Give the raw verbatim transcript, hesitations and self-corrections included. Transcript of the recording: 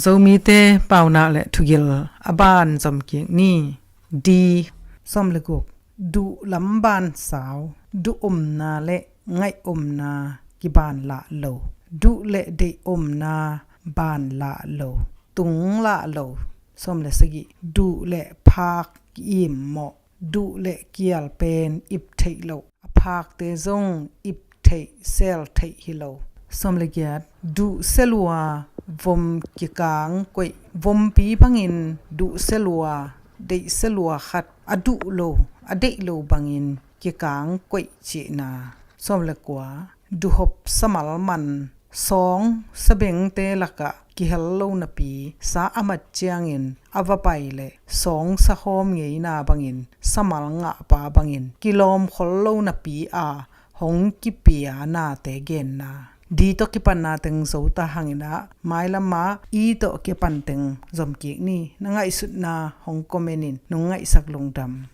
Zomite paunak le thugil a ban zomkik ni. Di. Sawm le guk. Duh lam ban sau. Duh omna le ngaih omna kiban lah lo. Duh le deih omna ban lah lo. Tung lah lo. Sawm le sagih. Duh le phak ki-im mawh. Duh le kial pen ip theih loh, a phakte zong ip theih sel theih hi lo. Sawm le giat. Duh selua vom kikang koih. Vompi bangin duh selua, deih selua khat a duh lo, a deih lo bangin kikang koih cihna. Sawm le kua. Duhhop samal man. Sawng sabengte lakah kihel lo napi, sa a mat ciangin a va pai le sawng sahawm ngeina bangin, samal ngahpa bangin kilawm khol lo napi a hong kipia nate genna. Di tawh kipanna teng zo ta hangin ah, mailam ah i tawh kipan teng zomkik ni. Na ngaihsutna hong comment in, nong ngaihsak lungdam.